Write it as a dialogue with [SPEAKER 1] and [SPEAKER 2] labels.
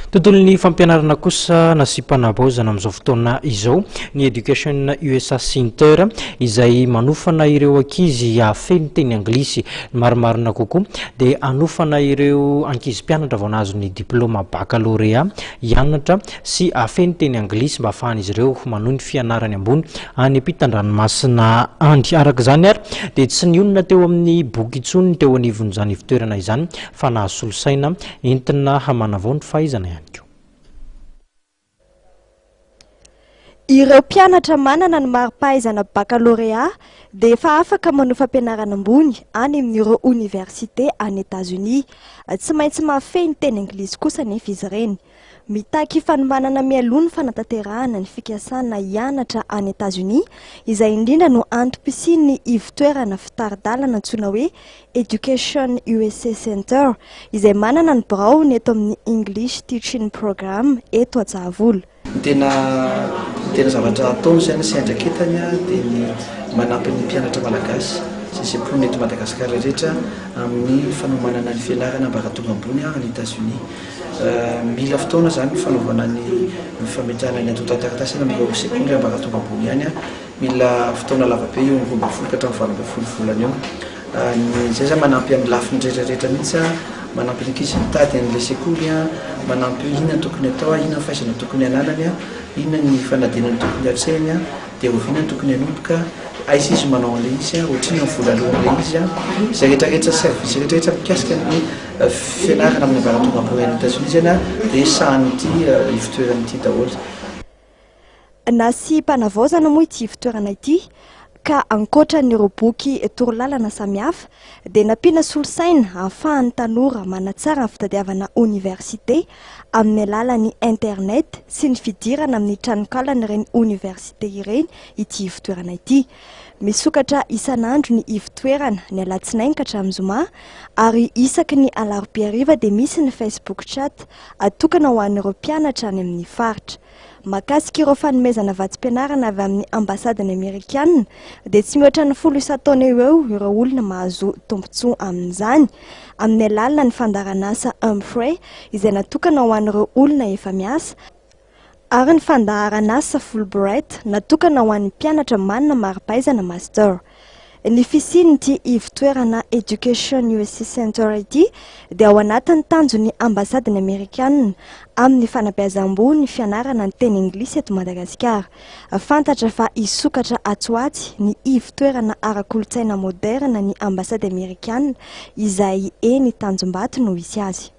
[SPEAKER 1] Tontolon'ny fampianarana kosa nasiam-panavaozana amin'izao fotoana izao ny Education USA Center izay manofana ireo ankizy hahafehy ny teny anglisy. Ny marimarina kokoa dia hanofana ireo ankizy mpianatra vao nahazo ny diplaoma bakalorea hianatra sy hahafehy ny teny anglisy mba hahafahan'izy ireo manohy ny fianarany ambony any ampitan-dranomasina any. Araka izany ary dia tsy nionona teo amin'ny boky intsony ny teo anivon'izany ivotoerana izany fa nahazo solosaina entina manavao ny fahaizana ihany koa.
[SPEAKER 2] Ireo mpianatra manana ny mari-pahaizana bakalorea dia efa afaka manohy fampianarana ambony any amin'ireo oniversite any Etazonia. Tsy maintsy mahafehy ny teny anglisy kosa anefa izy ireny. Mitaky fanomanana mialoha ny fanatanterahana ny fikasana hianatra any Etazonia, izay indrindra no antom-pisian'ny ivotoerana fitari-dalana antsoina hoe Education USA Center, izay manana ny biraony eto amin'ny English Teaching Program eto Antsahavola.
[SPEAKER 3] Ny tena ny tena zavatra ataony izany sy andraiketany dia ny manampy ny mpianatra malagasy sy izay mponina eto Madagasikara rehetra amin'ny fanomanana ny fianarana ambaratonga ambony any Etats-Unis. Mila fotoana izany ny fanaovana ny ny fametrahana ny antontan-taratasy any amin'ireo sekoly ambaratonga ambony ihany. Mila fotoana lava be eo amin'ny 12 ka hatramin'ny 18 volana eo. Ny izay zany manampy amin'ny lafiny rehetra rehetra mihitsy, manampy ny ankizy mitady an'ilay sekoly, manampy inona no tokony atao, inona ny fahaizana tokony hananany, inona ny fanadinana tokony hatrehiny, dia oviana no tokony hanomboka, aiza izy manao an'ilay izy, ohatrinona ny vola aloa amin'ilay izy. Izay rehetra rehetra service rehetra rehetra mikasika ny fianarana amin'ny ambaratonga ambony any Etazonia zany dia sahanin'ity ivotoerana ity daholo.
[SPEAKER 2] Nasiam-panavaozana moa ity ivontoerana ity ka ankoatra an'ireo boky torolalana samihafa dia nampiana solosaina ahafahan'ny tanora manatsara ny fitadiavana oniversite amin'ny alalan'ny internet sy ny fidirana amin'ny tranonkalan'ireny oniversite ireny ity ivontoerana ity. Misokatra isan'andro ny ivontoerana ny alatsinainy ka hatramin'ny zoma ary isaky ny alarobia hariva dia misy ny Facebook chat atokana ho an'ireo mpianatra any amin'ny faritra. Mahakasika ireo fanomezana vatsim-pianarana avy amin'ny ambasadin'ny Amerikana dia tsy mihoatra ny folo isan-taona eo eo ireo olona mahazo tombontsoa amin'izany amin'ny alalan'ny fandaharanasa Humphrey izay natokana ho an'ireo olona efa miasa ary ny fandaharanasa Fulbright natokana ho an'ny mpianatra manana mari-pahaizana Master. Ny fisian'ity ivotoerana Education USA Center ity dia ao anatin'ny tanjon'ny ambasadin'ny Amerikana amin'ny fanabeazam-boho ny fianarana ny teny anglisy eto Madagasikara. Fantatra fa hisokatra atsy ho atsy ny ivotoerana ara-kolontsaina moderna ny ambasady Amerikana izay eny Tanjombato no hisy azy.